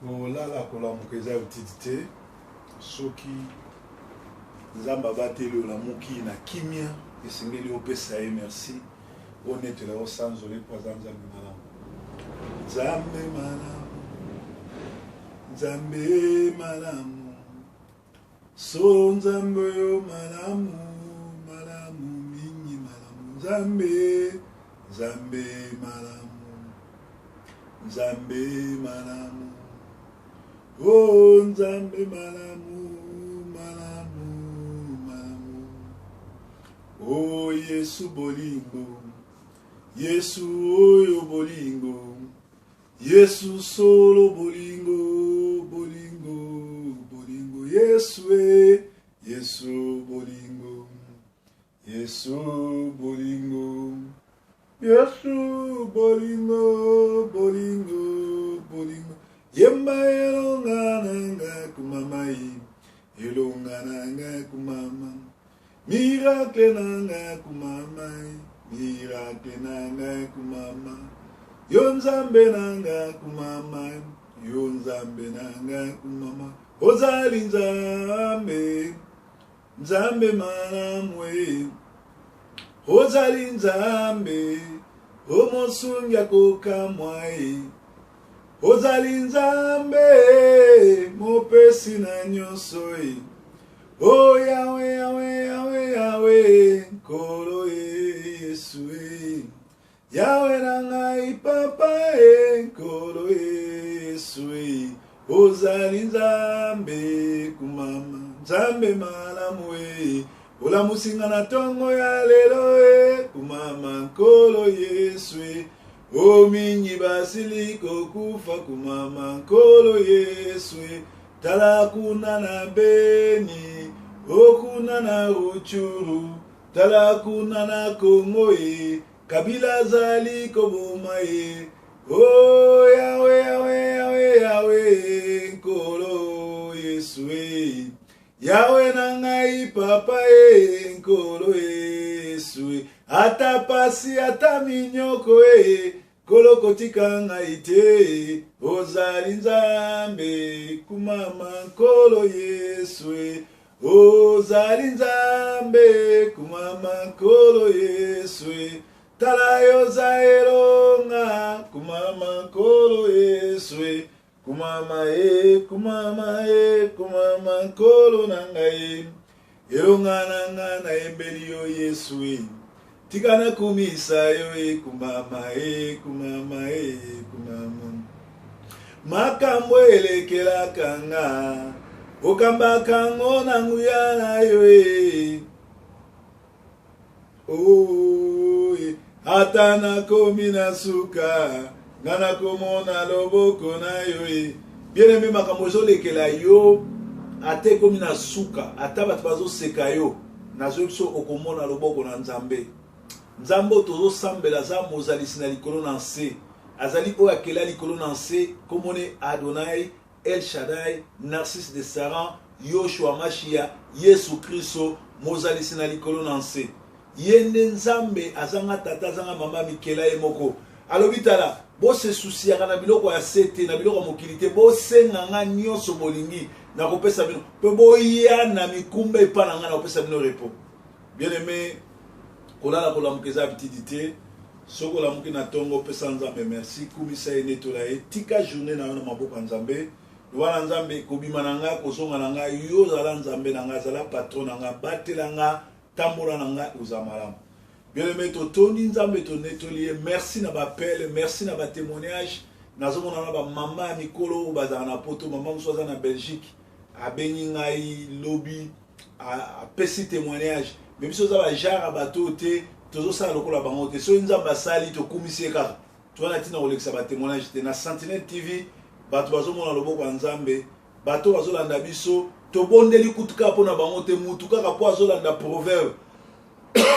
Kolala kolamuka eza habitude te. Soki Nzambe abateli olamuki na kimia, esengeli opesa ye merci, onetela yo sanzoli mpo aza Nzambe malamu. Nzambe malamu, Nzambe malamu, solo Nzambe oyo malamu, malamu mingi malamu, Nzambe, Nzambe malamu. Nzambe malamu, oh Nzambe malamu, malamu, malamu. Oh Yesu bolingo, Yesu oyo bolingo, Yesu solo bolingo, bolingo, bolingo, Yesu e, Yesu bolingo. Yesu bolingo, Yesu bolingo, bolingo, bolingo. Yemba elonga na nga kumama ye, elonga na nga kumama. Miracle na nga kumama ye, miracle na nga kumama. Yo Nzambe na nga kumama, yo Nzambe na nga kumama. Ozali Nzambe. Nzambe malamu e, ozali Nzambe o mosungi akokamwa e, ozali Nzambe mopesi na nyonso e, o Yawe Yawe Yawe Yawe Nkolo e Yesu e. Yawe na ngai papa e nkolo Yesu e ozali nzambe kumama nzambe malamu e olamusi nga na tongo ya lelo e kumama nkolo Yesu e o mingi basili kokufa kumama nkolo Yesu e tala kuna na Beni o kuna na Rutshuru Tala kuna na Congo e, Kabila azali koboma e. Oh Yahweh, Yahweh, Yahweh, Yahweh, Nkolo Yesu e. Yahweh na ngai papa e, Nkolo Yesu e. Ata pasi ata minyoko e, Nkolo kotika ngai te, ozali Nzambe, kumama Nkolo Yesu e. Ozali Nzambe, kumama Nkolo Yesu e. Tala yoza elonga, kumama Nkolo Yesu e. Kumama e, kumama e, kumama Nkolo na ngai. Elonga na nga nayembeli yo Yesu e. Tika nakumisa yo e, kumama e, kumama e, kumama. Makambo elekelaka nga, okambaka ngo na nguya na yo e. Oh, e. Ata nakomi na suka, nga nakomona loboko na yo e. Bien aimé, makambo ezolekela yo ata ekomi na suka, ata bato bazoseka yo, nazoyi biso okomona loboko na Nzambe. Nzambe oyo tozosambela aza mozalisi na likolo na nse, azali oyo akela likolo na nse, kombo ne Adonai, El Shaddai, Narcisse de Saran, Yoshua Mashiya, Yesu Kristo, mozalisi na likolo na nse. Ye nde Nzambe, azanga tata, azanga mama, amikela ye moko. Alobi tala, bose souciaka na biloko ya se te, na biloko ya mokili te, bosenga nga nyonso bolingi, nakopesa bino, mpe boya na mikumba epa na nga, nakopesa bino repos. Bien aimé, kolala kolamuka eza habitude te. Soki olamuki na tongo, pesa Nzambe merci, kumisa ye, netola ye, tika journée na yo na maboko ya Nzambe. Loba na Nzambe, kobima na nga, kozonga na nga, yo zala Nzambe na nga, zala patron na nga, batela nga, tambola na nga, oza malamu. Bien aimé, totondi Nzambe, tonetoli ye, merci na ba appel, merci na ba témoignage. Nazomona na ba mama ya mikolo oyo bazala na poto, mama mosusu aza na Belgique, abengi ngai lobi apesi témoignage. Mais biso oza ba genre ya bato oyo te, tozosala lokola bango te. Soki Nzambe asali, tokumisi ye kaka. Toza na ntina kolekisa ba témoignage te. Na Sentinelle TV, bato bazomona loboko ya Nzambe, bato bazolanda biso, tobondeli kutu kaka mpo na bango te, mutu kaka mpo azolanda proverbe.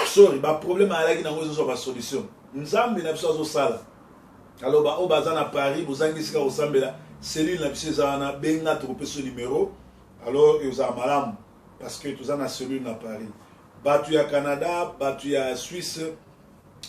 Sorry, ba problème ayalaki nango ezozwa ba solution. Nzambe na biso azosala. Alors ba oyo baza na Paris, bozangi esika kosambela, cellule na biso eza wana, benga tokopesa yo numero. Alors ezala malamu parce que toza na cellule na Paris. Bato ya Canada, bato ya Suisse,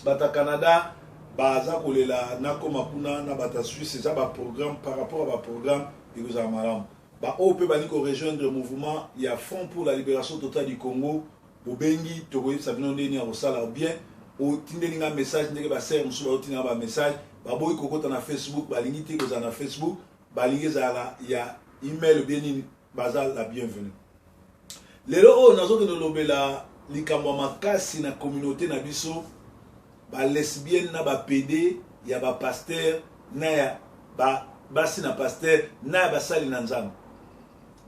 bato ya Canada baza kolela nakoma kuna na bato ya Suisse, eza ba programme par rapport à ba programme. Ekozala malamu. Ba oyo pe balingi ko rejoindre mouvement ya Front pour la liberation totale du Congo, bobengi tokoyebisa bino ndenge nini ya kosala ou bien otindeli nga message ndenge ba sœur mosusu bazotinda nga ba message, baboyi kokota na Facebook, balingi te kozala na Facebook, balingi ezala ya email ou bien nini, baza la bienvenue. Lelo oyo nazokende lobela likambo ya makasi na communauté na biso, ba lesbiennes na ba pede ya ba pasteur na ya ba basi na pasteur na ya basali na Nzambe.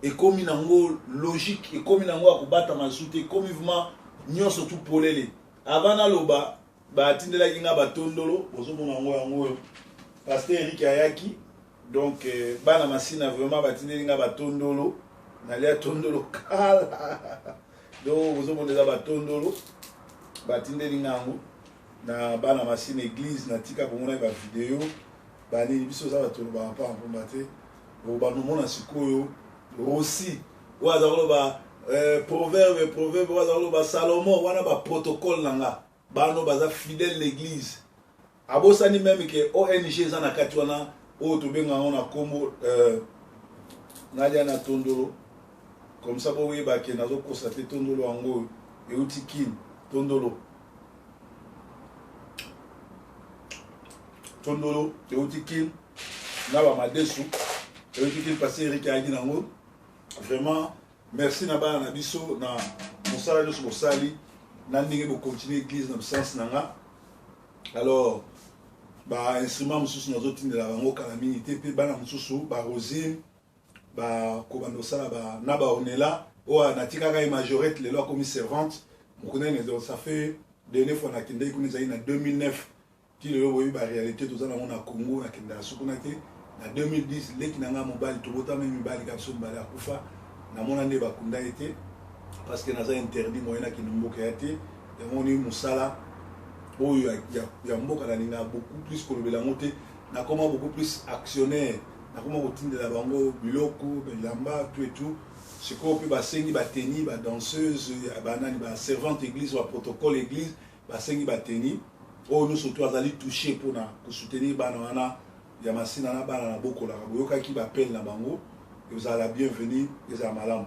Ekomi nango logique, ekomi nango ya kobatama lisusu te, ekomi vraiment nyonso tu polele. Avant naloba, batindelaki nga batondolo, bozomona yango yango oyo. Pasteur Eric ayaki, donc euh, bana masina vraiment batindeli nga batondolo, nalia tondolo kala. Donc bozomona eza batondolo batindeli nga yango na bana masina église, natika bomonaki ba video banini, biso oza bato olobaka mpa mpomba te. Obanda omona sikoyo Rossi oyo aza koloba eh, proverbe proverbe oyo aza koloba Salomon wana ba protocole na nga bano baza fidèle na église abosani meme ke ONG eza na kati wana oyo tobenga yango na kombo euh, nalia na tondolo comme ça boyeba ke nazokosa te tondolo yango oyo euti kin tondolo tondolo euti kin na ba madesu euti kin pasi Eric ayaki nango vraiment merci na bana na biso na mosala nyonso bosali na ndenge bokontinue église na absence na nga alors ba instrument mosusu nazotindela bango kala mingi te mpe bana mosusu ba rosine bakobanda kosala ba, na baonela oyo natikaka ye majorette lelo akomi servante mokonene donc ça fait dernier fois nakendaki kuna ezali na 2009 Ti lelo boyebi ba realite toza nango na Congo, nakendaka su kuna te. Na 2010 leki na ngai mobali tobotama mibali kaka biso mibale akufa, namona nde bakunda ye te parce que naza interdit moyen nakende mboka ya te. Yango ni mosala oyo ya, ya, ya mboka nalingaka beaucoup plus kolobela yango te. Nakoma beaucoup plus actionnaire, nakoma kotindela bango biloko bilamba tout et tout. Sikoyo mpe basengi ba tenue ba danseuse ya banani ba servante église ba protocole église Basengi ba tenue oyo nioso tout azali touche pona ko soutenir bana wana ya masina na bana na bokolaka boyokaki ba appel na bango ekozala la bienvenue ezala malamu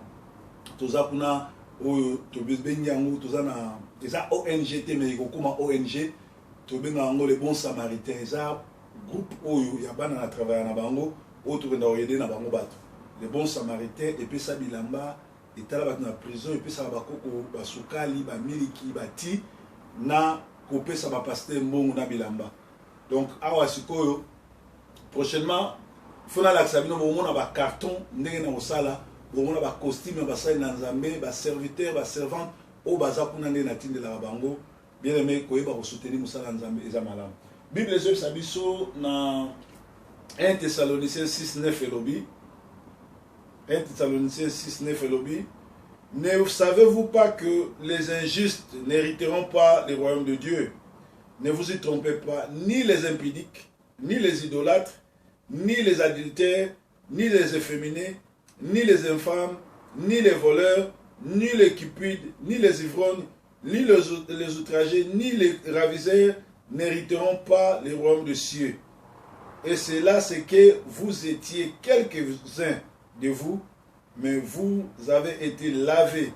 toza kuna oyo tobengi yango toza na eza ONG te mais ekokoma ONG tobenga yango le bon samaritain eza groupe oyo ya bana na travailla na bango oyo tokenda koyede na bango bato le bon samaritain epesa bilamba Etala bato na prison, epesaka ba koko ba sukali, ba miliki, ba ti na kopesa ba pasteur mbongo na bilamba. Donc awa sikoyo prochainement faut nalakisa bino bokomona ba carton ndenge na kosala, bokomona ba costume ya basali na Nzambe, ba serviteur, ba servante oyo baza kuna ndenge natindelaka bango. Bien aimé, koyeba ko soutenir mosala ya Nzambe eza malamu. Bible ezoyebisa biso na 1 Thessaloniciens 6 9 elobi 1 Thessaloniciens 6, 9 elobi, Ne savez-vous pas que les injustes n'hériteront pas le royaume de Dieu? Ne vous y trompez pas, ni les impudiques, ni les idolâtres, ni les adultères, ni les efféminés, ni les infâmes, ni les voleurs, ni les cupides, ni les ivrognes, ni les, les outragés, ni les raviseurs n'hériteront pas le royaume des cieux. Et c'est là ce que vous étiez quelques-uns de vous, mais vous avez été lavés,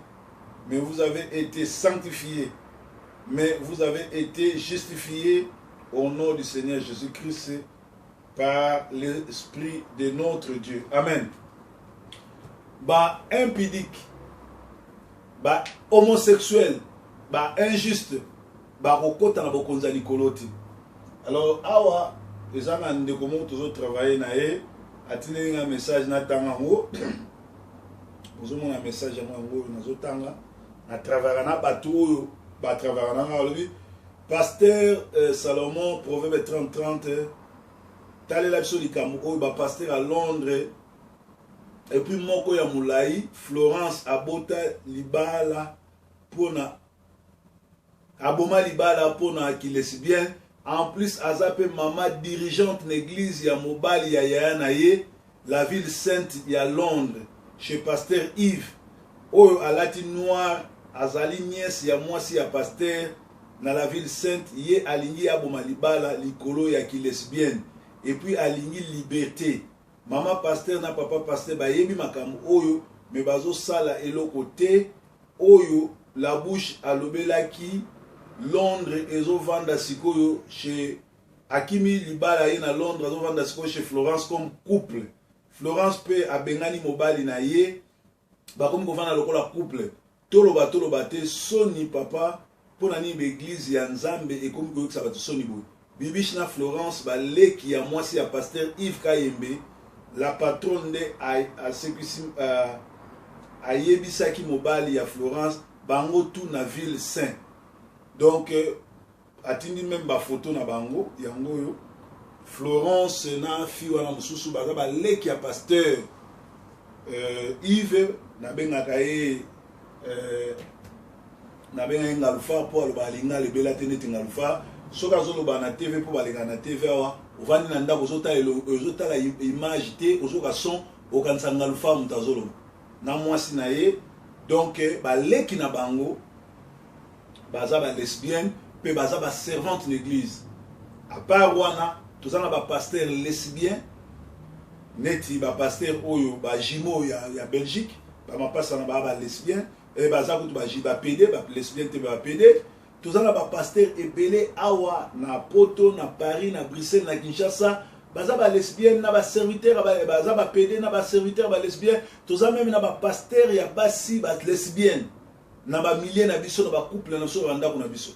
mais vous avez été sanctifiés, mais vous avez été justifiés au nom du Seigneur Jésus-Christ par l'Esprit de notre Dieu. Amen. Ba impudique, ba homosexuel, ba injuste, bakokota na bokonzi ya likolo te. Alors awa eza na ndeko moko tozo travailler na ye atindeli nga message natanga yango ozomona message yango yango oyo nazotanga na travaillaka na bato oyo batravayaka na nga alobi pasteur euh, salomon proverbe 30 30 talela biso likambo oyo bapasteur ya londres epuis moko ya molai florence abota libala mpona Aboma libala pona ki lesbienne en plus aza pe mama dirigeante na eglise ya mobali ya yaya na ye la ville sainte ya Londres chez pasteur Yves oyo alati noir azali nièce ya mwasi ya pasteur na la ville sainte ye alingi aboma libala likolo ya ki lesbienne et puis alingi liberte. Mama pasteur na papa pasteur bayebi makambo oyo mais bazosala eloko te. Oyo la bouche alobelaki Londres ezovanda sikoyo chez akimi libala ye na Londres azovanda sikoyo chez Florence comme couple. Florence pe abengani mobali na ye bakomi kovanda lokola couple. Toloba toloba te soni papa pona nini ba eglise ya nzambe ekomi koyokisa bato soni boye. Bibiche na Florence ba leki ya mwasi ya pasteur Yves Kayembe la patronne nde asekwisi uh, ayebisaki mobali ya Florence bango tout na ville saint donc euh, atindi meme ba photo na bango yango oyo Florence na fille wana mosusu baza baleki ya pasteur euh, Yves nabengaka ye euh, nabengaka ye Ngalufar mpo aloba alinga alebela te neti Ngalufar soki azoloba na TV mpo baleka na TV awa ovandi na ndako ozotala image te ozoka son okanisa Ngalufar moto azoloba na mwasi na ye donc baleki na bango baza ba lesbienne pe baza ba servante na église à part wana toza na ba pasteur lesbien neti ba pasteur oyo ba jumeaux ya, ya Belgique ba mapasa na ba ba lesbien eh, baza kutu ba ba PD ba lesbien te ba PD toza na ba pasteur ebele awa na Poto na Paris na Bruxelles na Kinshasa baza ba lesbienne na ba serviteur baza ba PD na ba serviteur ba lesbien toza meme na ba pasteur ya basi ba lesbienne na ba milieu na biso na ba couple na biso na bandako na biso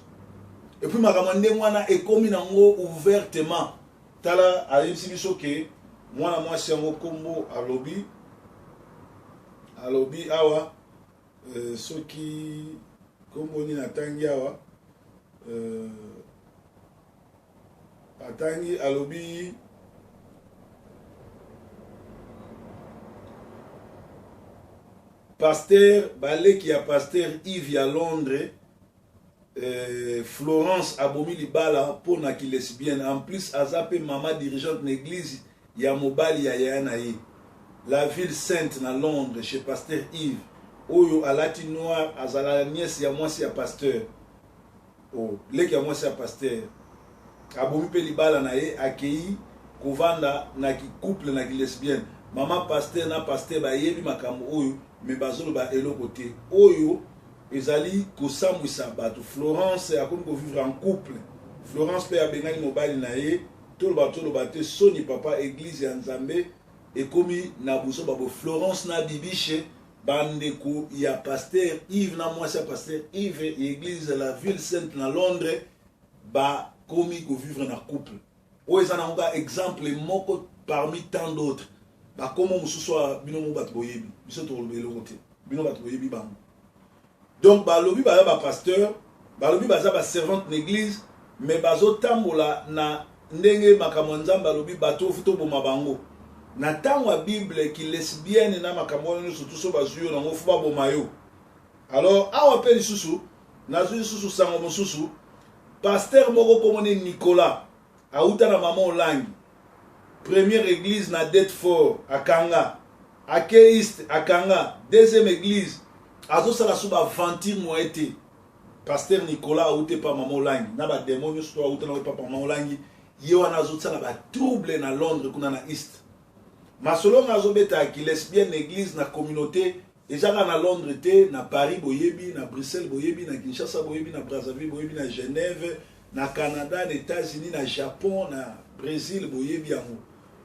epuis makambo ya ndenge wana ekomi nango ouvertement tala ayebisi biso ke mwana mwasi yango nkombo alobi alobi awa euh, soki nkombo nini atangi awa euh, atangi alobi Pasteur baleki ya pasteur Yves ya Londres euh, Florence abomi libala mpo na ki lesbienne en plus aza mpe mama dirigeante na église ya mobali ya yaya na ye la ville sainte na Londres chez pasteur Yves oyo alati noir azala nièce ya mwasi ya pasteur Oh, leki ya mwasi ya pasteur abomi mpe libala na ye akei kovanda na ki couple na ki lesbienne. Mama pasteur na pasteur bayebi makambo oyo me bazoloba eloko te. Oyo ezali kosambwisa bato. Florence akomi kovivre en couple. Florence mpe abengani mobali na ye. Toloba toloba te soni papa eglise ya Nzambe ekomi na buzoba bo Florence na Bibiche Ba ndeko ya pasteur Yves na mwasi ya pasteur Yves ya eglise la ville sainte na Londres ba komi ko vivre na couple. Oyo eza nango ka exemple moko parmi tant d'autres. Ba kombo mosusu awa bino moko bato boyebi. Biso tokoloba eloko te. Bino bato boyebi bango. Donc balobi baza ba pasteur, balobi baza ba servante na eglise, mais bazotambola na ndenge makambo ya Nzambe alobi bato ofu toboma bango. Na ntango ya Bible ki lesbienne na makambo wana nyonso tuso bazwi yo nango fu baboma yo. Alors awa mpe lisusu nazwi lisusu sango mosusu pasteur moko kombo ne Nicolas awuta na mama Olangi première église na Deptford akanga ake East akanga deuxième église azosala so ba aventure moye te pasteur Nicolas awuta epa mama Olangi na ba demon nyonso to awuta na epa mama Olangi ye wana azosala ba trouble na Londres kuna na East masolo nga azobeta ki lesbienne église na communauté Eza kaka na Londres te, na Paris boyebi, na Bruxelles boyebi, na Kinshasa boyebi, na Brazzaville boyebi, na Genève, na Canada, na Etats-Unis, na Japon, na Brésil boyebi yango.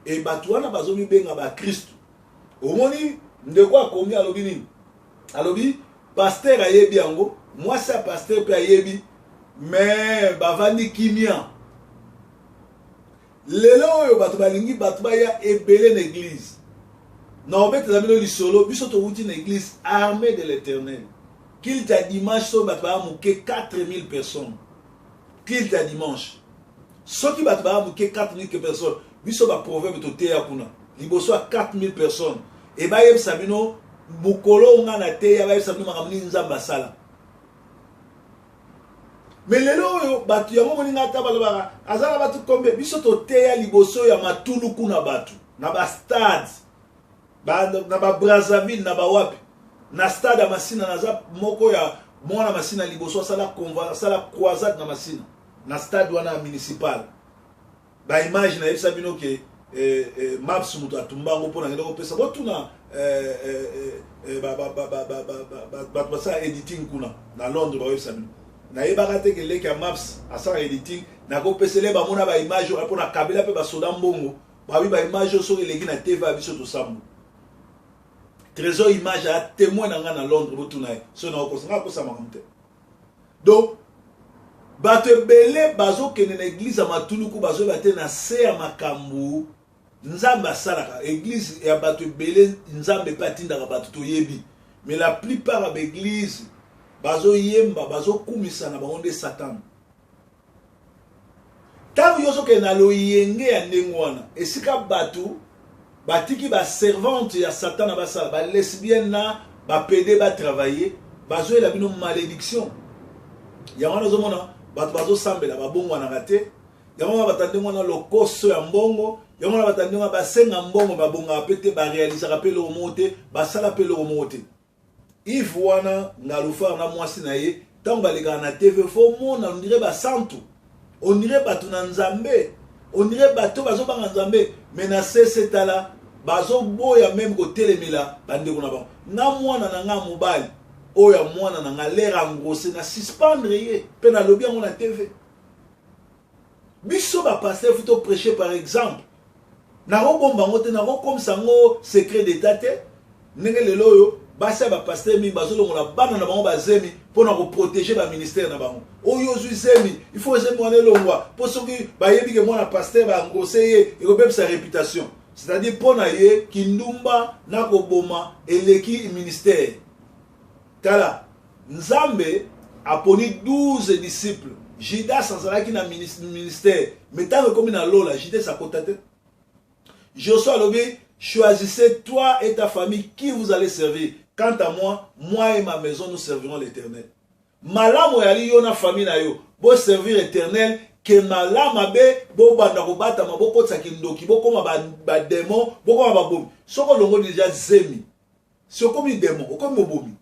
E bato wana bazomibenga ba Kristu. Omoni ndeko akomi alobi nini? Alobi pasteur ayebi yango, mwasi ya pasteur mpe ayebi, mais bavandi kimia. Lelo oyo bato balingi bato baya ebele na eglise. Na obetela bino lisolo, biso towuti na eglise Armée de l'Eternel. Culte ya dimanche soki bato baya moke 4000 personnes. Culte ya dimanche. Soki bato baya moke 4000 personnes, biso ba proverbe toteya kuna liboso ya 4000 personnes. E bayebisa bino mokolo nga na teya bayebisa bino makambo nini Nzambe asala. Me lelo oyo bato yango omoni ngai ata balobaka aza na bato combien biso toteya liboso ya matuluku na bato na bastade ba, na babrazzaville na bawapi na stade ya masina naza moko ya mwana masina liboso asala asala croisade na masina na stade wana ya municipal ba image nayebisa bino ke eh, eh, maps moto atumba yango mpo na ngenda kopesa botuna eh, eh, eh, bato basala editing kuna na Londres, bakoyebisa bino. Nayebaka te ke leki ya maps asala editing. Nakopesele bamona baimage oyo mpo na kabela mpe basoda mbongo babi baimage oyo soki eleki na TV ya biso tosambo. Trésor Image aya témoin na ngai na Londres, botuna ye soki nakokosa. Ngai akosa makambo te. Donc bato ebele bazokende na église ya matuluku, bazoyeba te na se ya makambo Nzambe asalaka. Église ya bato ebele, Nzambe mpe atindaka bato, toyebi, mais la plupart ya baéglise bazoyemba, bazokumisa na bango nde Satan. Ntango yo ozokende na loyenge ya ndenge wana, esika bato batiki baservante ya Satan na basala balesbienne na bapédé, batravaille, bazoyela bino malédiction. Yango wana ozomona bato bazosambela, babongwanaka te. Yango wana bato ya ndenge wana, lokoso ya mbongo. Yango wana bato ya ndenge wana basenga mbongo, babongaka mpe te, barealisaka mpe eloko moko te, basala mpe eloko moko te. Ive wana Ngalufar na mwasi na ye, ntango balekaka na TV, faut mona on dirait basantu, on dirait bato na Nzambe, on dirait bato bazobanga Nzambe, mais na sese tala, bazoboya même kotelemela bandeko na bango. Nga mwana na nga mobali oyo ya mwana na nga lere angrose, na suspendre ye mpe nalobi yango na TV. Biso bapasteur, faut toprêcher par exemple. Nakobomba yango te, nakokomisa yango secret d'état te. Ndenge lelo oyo basi ya bapasteur mingi bazolongola bana na bango bazemi mpona koprotéger baministère na bango. Oyo ozwi zemi, il faut zemi wana elongwa, mpo soki bayebi ke mwana pasteur baengrosser ye, ekobebisa réputation. C'est-à-dire mpo na ye, kindumba na koboma eleki ministère. Tala, Nzambe aponi 12 disciples, Judas azalaki na ministère, mais ntango ekomi na lola, Judas akota te. Josué alobi: "Choisissez, toi et ta famille, qui vous allez servir. Quant à moi, moi et ma maison, nous servirons l'Éternel." Malamu oyali yo na famille na yo boservir Éternel ke malamu mabe bobanda kobatama, bokotisa kindoki, bokóma badémon, bokóma babomi. Soki olongoli déjà zemi, si okomi démon, okomi mobomi.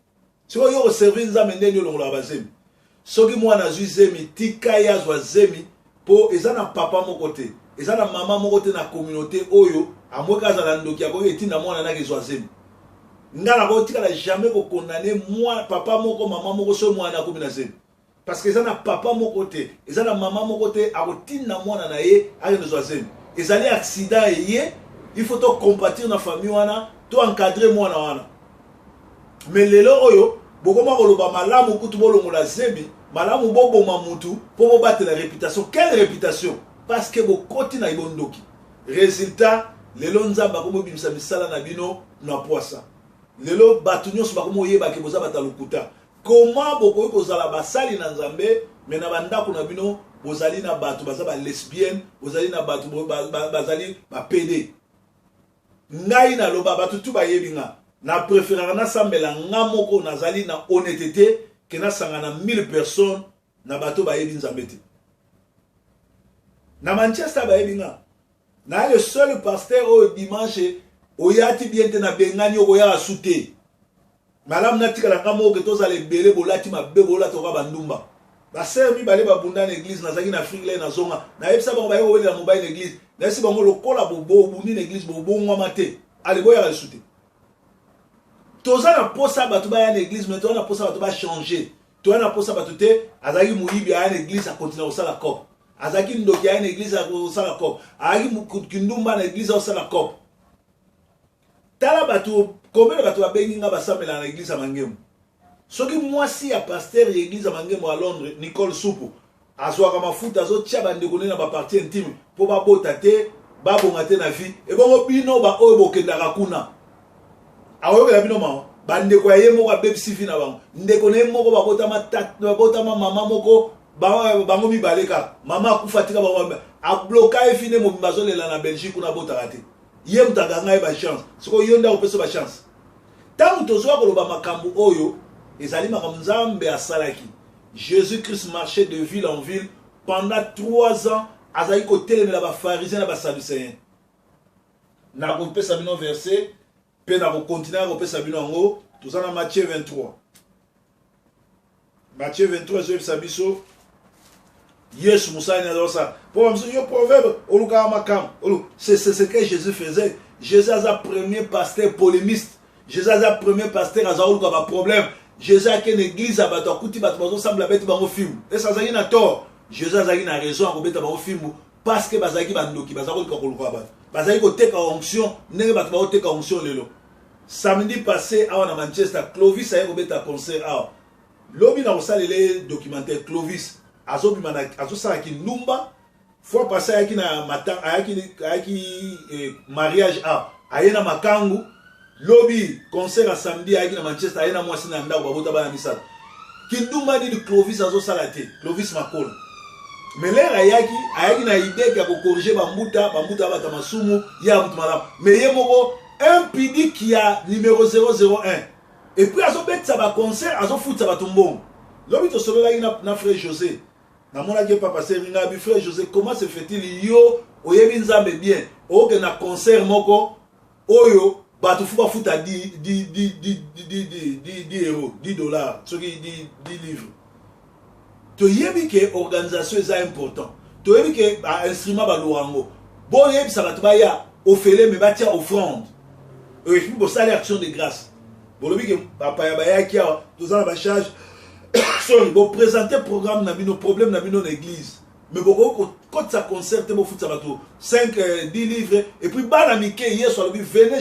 Soki oyo koservir Nzambe, ndenge olongolaka bazemi? Soki mwana azwi zemi, tika ye azwa zemi, mpo eza na papa moko te, eza na mama moko te na communauté oyo amoki azala ndoki akoki etinda mwana naki ezwa zemi. Nga nakotikala jamais kocondamner mwa papa moko, mama moko, soki mwana akomi na zemi, parce que eza na papa moko te, eza na mama moko te akotinda mwana na ye akende zwa zemi. Ezali accident eye, il faut tocompatir na famille wana, to encadrer mwana wana. Mais lelo oyo bokoma koloba malamu kutu bolongola zemi, malamu boboma mutu mpo bobatela réputation. Quelle réputation? Parce que bokoti na bondoki. Résultat, lelo Nzambe akomi obimisa misala na bino na poisa. Lelo bato nyonso bakomi oyebake boza bato ya lokuta. Comment bokoki kozala basali na Nzambe, mais na bandako na bino bozali na bato baza balesbienne, bozali na bato bazali bapédé? Ngai naloba, bato tu bayebi nga, na préféraka nasambela nga moko, nazali na honnêteté, ke nasanga na 1000 personnes na bato bayebi Nzambe te. Na Manchester bayebi nga, na le seul pasteur oyo dimanche oyati bien te, nabengani, okoyaka su te. Malamu natikala nga moko ke tozala ebele bolati mabe, bolati oka bandumba. Basœur mibale babunda na église. Nazalaki na Afrique lai, nazonga, nayebisa bango, baye kowelela mobali na église. Nayebisi bango: lokola bobundi na église, bobongwama te, ale boyaka lisu te. Toza na posa bato baya na église, mais toza na posa bato bachanger. Toza na posa bato te azalaki moyibi, aya na église, akontinue kosala cope. Azalaki ndoki, aya na église, akosala cope. Azalaki kindumba, na église akosala cope. Tala bato, combien de bato babengi nga basambelaka na église ya Mangemo. Soki mwasi ya pasteur ya église ya Mangemo ya Londres, Nicole Supu, azwaka mafuta, azotia bandeko nde na bapartie intime mpo babota te, babonga te na vie. Ebongo bino baoyo bokendaka kuna, akoyokela bino mawa? Bandeko ya ye moko abebisi vie na bango. Ndeko na ye moko, babotama mama moko, bango mibale kaka, mama akufa, tika bango, abloka ye fine mobimba, azolela na Belgique kuna, abotaka te. Ye moto akanga ye bachance. Sikoyo yo nde akopesa bachance? Ntango tozwa koloba makambo oyo, ezali makambo Nzambe asalaki. Jésus Christ marchait de ville en ville pendant 3 ans, azalaki kotelemela bafarisien na basadducéen. Nakopesa bino verset mpe nakokontinue kopesa bino yango. Toza na Matthieu 23. Matthieu 23 ezoyebisa biso Yesu mosala nini azosala? Mpo bamosusu yo proverbe olukaka makambo. C'est ce que Jésus faisait. Jésus aza premier pasteur polémiste. Jésus aza premier pasteur aza koluka baproblème. Jésus akende église ya bato, akuti bato bazosambela, beti bango fimbu. Ese azalaki na tort? Jésus azalaki na raison ya kobeta bango fimbu, parce que bazalaki bandoki, baza koluka koluka bato, bazalaki koteka onction ndenge bato baoteka onction lelo. Samedi passé awa na Manchester, Clovis aye kobeta concert awa. Lobi na kosalela ye documentaire. Clovis azobima, azosala kindumba. Fois passé ayaki na mata, ayaki mariage awa, aye na makangu. Lobi concert ya samedi ayaki na Manchester, aye na mwasi na ndako, babota bana misato. Kindumba nini Clovis azosala te? Clovis Makola. Mais l'heure ayaki na idée ya kocorriger bambuta, bambuta bato masumu, ye ya mutu malamu, mais ye moko impudique ya numéro 001. Et puis azobetisa baconcert, azofutisa bato mbongo. Lobi tosololaki na frère José, namonaki ye papa seringa abi: "Frère José, comment se fait-il yo oyebi Nzambe bien, okende na concert moko oyo bato fu bafuta 10 euro, 10 dollars, soki 10 livre?" Toyebi ke organisation eza important, toyebi ke bainstrument baluka yango. Boyebisa bato baya ofele, me batia offrande et puis bosali action de grâce. Bolobi ke bapaya bayaki awa, toza na bacharge. Sorry, boprésente programme na bino, problème na bino na église, mais bokoki kokotisa concert te, bofutisa bato 5, 10 livres et puis bana mike. Yesu alobi: "Venez,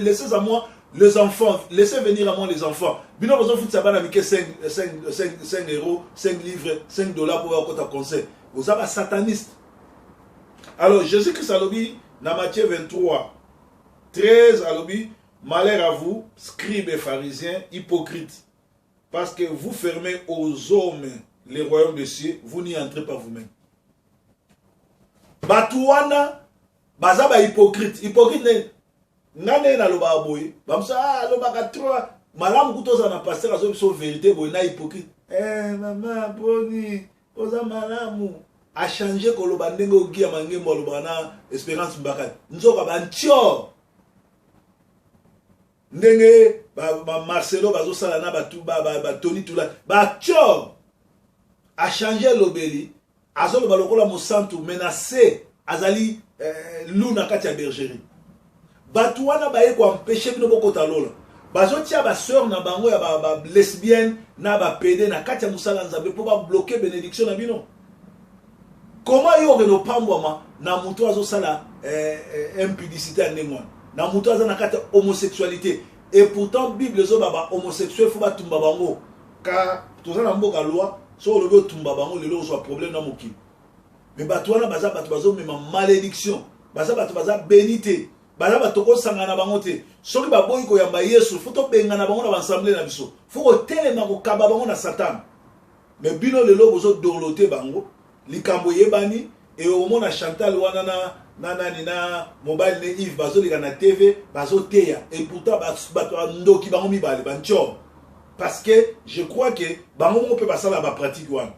laissez à moi les enfants, laissez venir à moi les enfants." Bino bozofutisa bana mike 5, 5, 5, 5 euros, 5 livres, 5 dollars po bakota concert. Boza basataniste. Alors Jésus Christ alobi na Matthieu 23 13, alobi: "Malheur à vous, scribes et pharisiens hypocrites, parce que vous fermez aux hommes le royaume des cieux, vous n'y entrez pas vous-même." Bato wana baza bahypocrite. Hypocrite nde nga nde nalobaka boye. Bamosu: "Ah, alobaka trop." Malamu kuta ozala na pasteur azobi biso vérité boye na hypocrite. Mama boni, oza malamu, achange koloba ndenge ogia mangembo alobaka na Espérance Mbakani. Nzoka bantior ndenge bamarcelo bazosala na batoni tula batior. Achange elobeli, azoloba lokola mosantu, me na se azali loup na kati ya bergerie. Bato wana baye koempêcher bino bokota lola. Bazotia basœur na bango ya balesbienne na bapédé na kati ya mosala Nzambe mpo babloquer bénédiction na bino. Koma yo okende opambwama na moto azosala impudicité ya ndenge wana, na moto aza na kati ya homosexualité? Et pourtant Bible ezoba bahomosexuel faut batumba bango. Ka toza na mboka loi, soki olobi otumba bango lelo, ozwa problème na mokili. Me bato wana baza bato bazomema malédiction, baza bato baza béni te, baza bato kosangana na bango te. Soki baboyi koyamba Yesu, faut tobengana bango na baassemblée na biso, faut kotelema kokaba bango na Satana. Me bino lelo bozodorloter bango. Likambo eyebani e omona Chantal wana na nani, na mobali ne Yves, bazoleka na TV, bazoteya. Et pourtant bato bandoki bango mibale, bantior, parce que je crois que bango moko mpe basala bapratique wana.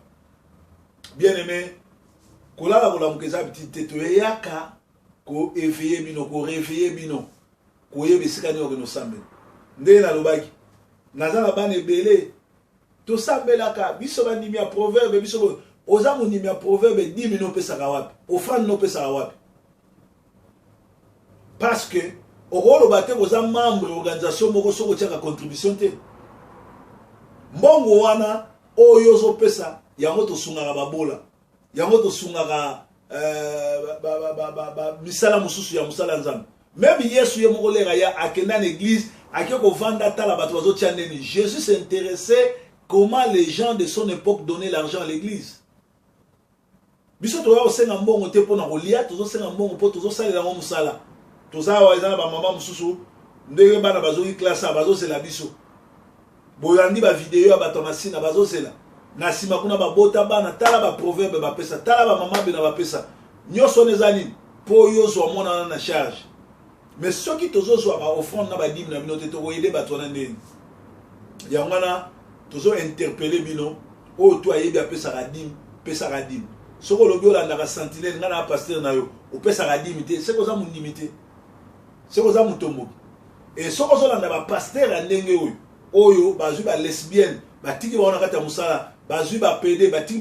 Bien aimé, kolala kolamuka eza biti te. Toyeyaka koéveiller bino, koréveiller bino, koyeba esika nini okende osambela. Ndenge nalobaki, naza na bana ebele, tosambelaka biso bandimi ya proverbe. Biso oza mondimi ya proverbe, dîme no opesaka wapi? Offrande no opesaka wapi? Parce que okoloba te koza membre organisation moko soki otiaka contribution te. Mbongo wana oyo ozopesa yango, tosungaka babola yango, tosungaka misala mosusu ya mosala ya Nzambe. Même Yesu ye moko, l'heure ya akenda na église, ake kovanda, tala bato bazotia ndeni. Jésus s'intéressait comment les gens de son époque donnaient l'argent à l'église. Biso toya kosenga mbongo te mpo na kolia, tozosenga mbongo mpo tozosalela yango mosala. Toza awa, eza na bamama mosusu, ndenge bana bazoki classe, bazozela biso. Boyandi bavideo ya bato ya masina, bazozela na nsima kuna, babota bana. Tala baproverbe bapesa, tala bamama bena bapesa. Nyonso wana eza nini? Mpo oyo ozwa mwana wana na charge. Mais soki tozozwa baoffrande na badîme na bino te, tokoaider bato wana ndeni? Yango wana tozointerpeller bino. Oyo to ayebi apesaka dîme, pesaka dîme. Soki olobi olandaka sentinelle, ngai na pasteur na yo, opesaka dîme te, soki oza mondimi te, soki oza motomboki. E soki ozolanda bapasteur ya ndenge oyo bazwi balesbienne, batiki bango na kati ya mosala, bazwi bapédé, batiki.